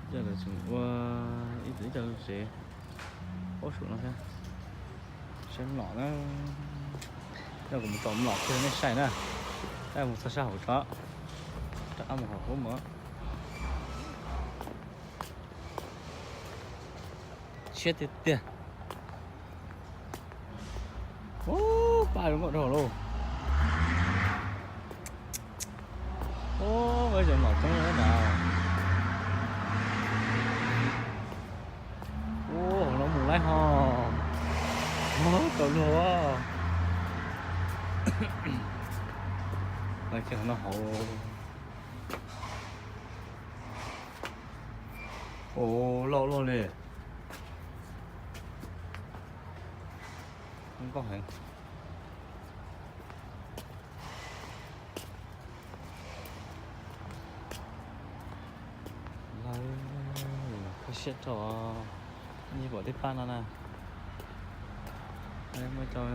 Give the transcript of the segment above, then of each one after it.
Coj lawv tseem ua ib tug ib co tsev paub saum no thiab. Saib mlom na. Coj kuv mus tom mlom kiag nej saib na. Tab mus txog sab hauv tso, rov qab mus hauv ub mus. Siab tiag tiag. Ub, paj zoo nkauj dhau lauj. Ub, ib co mlom coob na. Ub, hauv no mus laib ho. Ub, tau luag. Laib kiag hauv no hauv. Ub, loj luaj li. Nkauj heev. Lawv kho siab rau, nyias pom tej paj no na. Muaj cov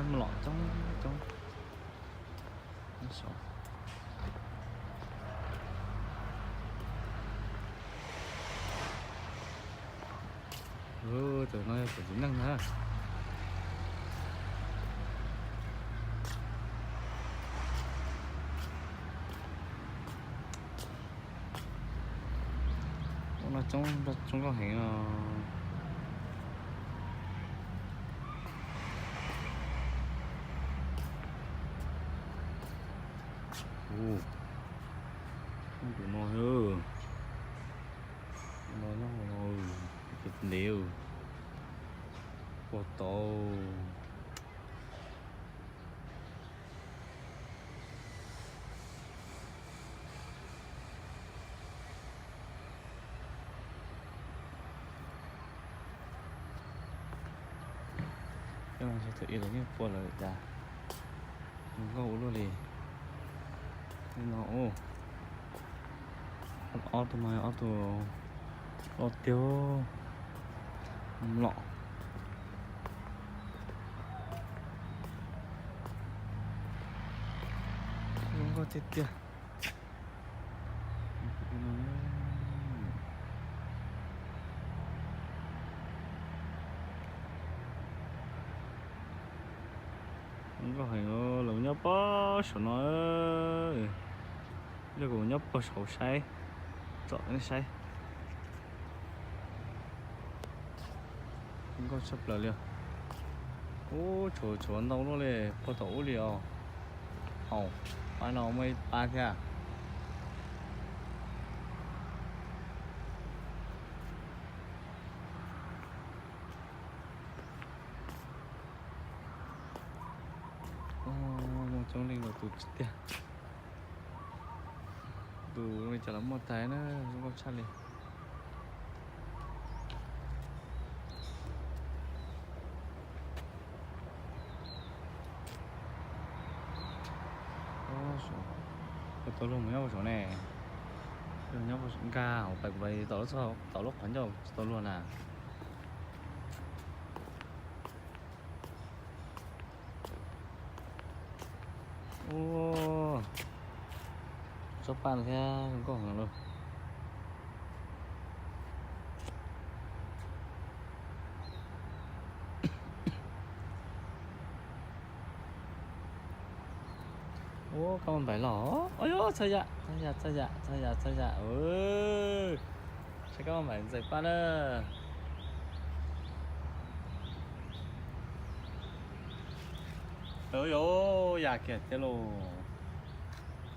mlom coob coob. Tam no yog cov txiv neej na. Ua no coob, coob nkauj heev no. Tus no, tus no nyob hauv no, ntev, puag tod. Tus ib los yeej puas lawm cas, nkauj ua luaj li. Li no, ob tug no ob tug loj tiag, mlom. Zoo nkauj tiag tiag. Zoo nkauj heev, lawv nyob puag saum no. Yog kuv nyob puag saum saib, tsom nej saib. Nkauj tshaj plaws li. Ub, tshuav tshuav ntau luaj li puag tom ub li os. Haum, pab no muaj ib pab thiab. Muaj coob leej ntau tus tiag. Tus li cas los muaj tag na, zoo nkauj tshaj li. Tau luag mus nyob puag saum ne. Nyob puag saum nkag hauv pais kuv pais tom lub qhov ncauj tsis tau luag na. Ua tsob paj no thiab zoo nkauj heev lauj. Ua koj maj npaim los, ua yog txhaj yam txhaj yam txhaj yam txhaj yam txhaj yam. Saib koj maj npaim ntxeem paj na. Ua yog yam kiag thiab lauj.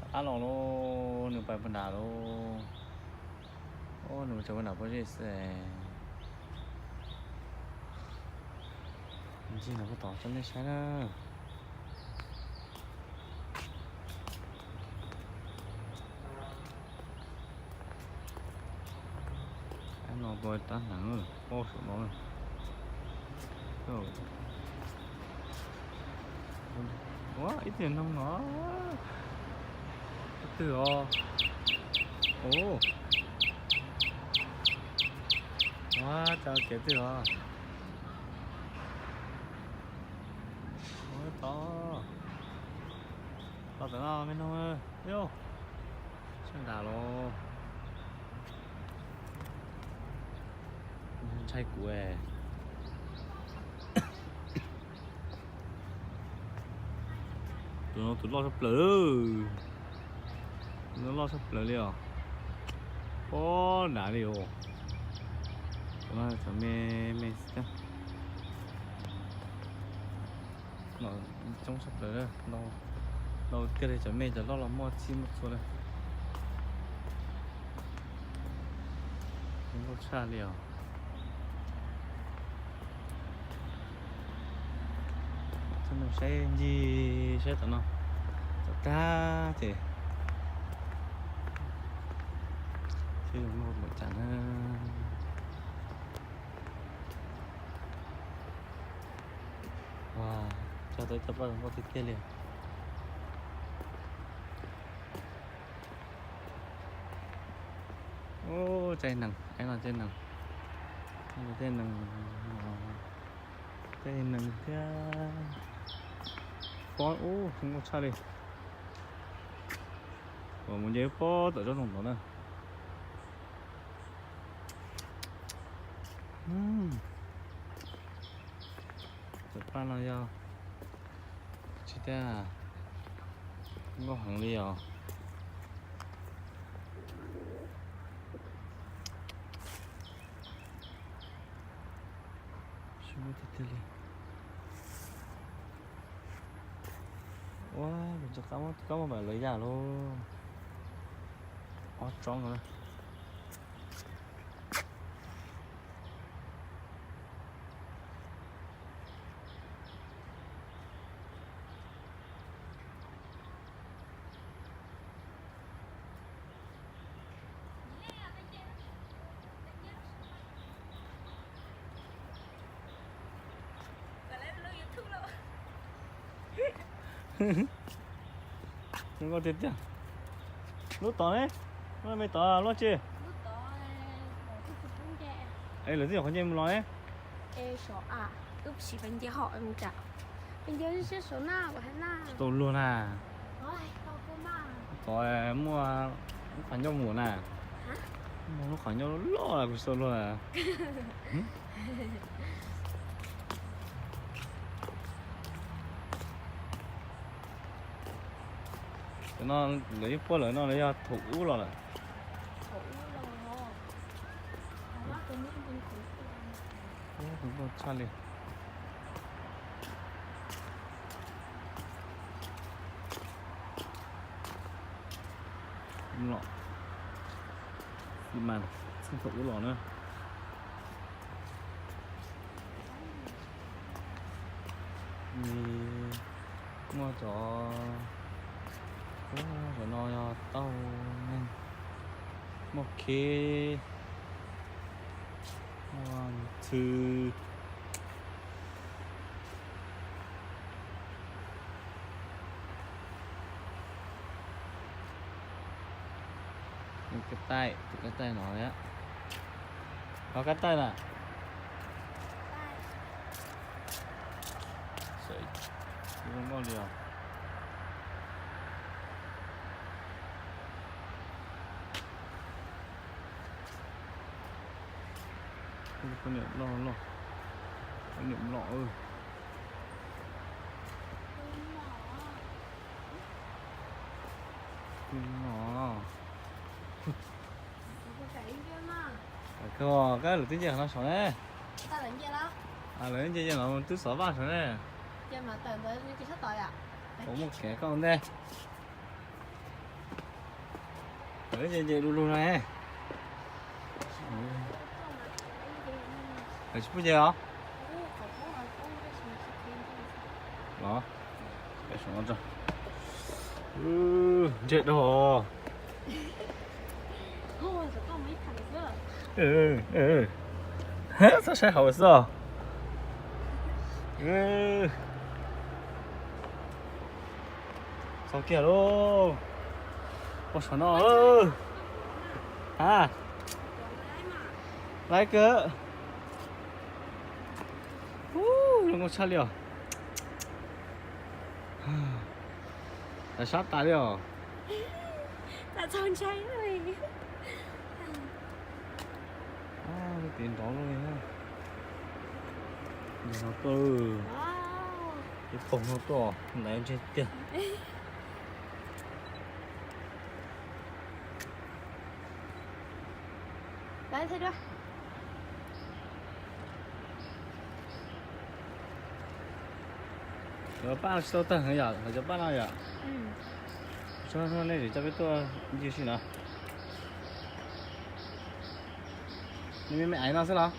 Rov qab los lauj, nws pais puag nram lauj. Nws tseem puag nram pob zeb xwb. Ncig no puag tod tso nej saib na. Ab no tua rab hneev, pob saum no. Ua ib tug noog no. Ib tug os. Ua cas kev twg os. Ua tod. Los tom no me noog. Yog sab nram los. Ntshai kuv. Tus no tus loj tshaj plaws. Tus no loj tshaj plaws li os. Pob nrad li os. Tus no cov me me xwb. Coob tshaj plaws. Ntau tiag li, cov me cov loj los muaj txhij muaj txhua li. Nkauj tshaj li os. Saib ncig saib tom no, tom tag ces seb zoo nkauj npaum cas na. Cog tau ib co paj zoo nkauj tiag tiag li. Ub, caij nees, no caij nees, caij nees, caij nees thiab. Pob ub zoo nkauj tshaj li. Mus nce pob tom tsob ntoo tod na. Cov paj no yog tsis tiag, nkauj heev li os. Ua, tus kab mob pam lawv yam lauj. Ob tsob no. Zoo nkauj tiag tiag. Lub tod ne, lub me tod loj tsis? Es lawv twb nyuam qhuav nce mus los ne. Tsis tau luag na. Tod muaj lub qhov ncauj mus na. Muaj lub qhov ncauj loj loj kuv tsis tau luag. Cov no lawv yeej puab lawm no, lawv yog thaum ub los lawm. Tshaj li. Los, xi mas, txheej thaum ub los na. Muaj cov, cov no yog tauj neeg, muaj khib, muaj ntxhw. Kab taij, tus kab taij no, qhov kab taij na. Zoo nkauj li os. Poj niam loj loj, poj niam loj. Koj, koj lawv twb nce qhov no saud ne. Lawv nce no twb xov vaj saud ne. Ua muaj kev koj ua ntej. Lawv nce nce du lug no ne. Lawv tsis pub nce os. Los, ntsej dog. Txhob saib hauv xwb os. Txog kiag lauj. Ua saum no. Ha, laiv kawg. Zoo nkauj tshaj li os. Lawv sab tas li os. Lub tiv nrov li. Ntawm no tuaj, ib poog no tuaj ntaiv ntseg tiag. Cov paj no tsis tau tawg heev yom, cov paj no yom. Tso nej zem coj peb tuaj ncig si no. Nej me me aiv no xwb los?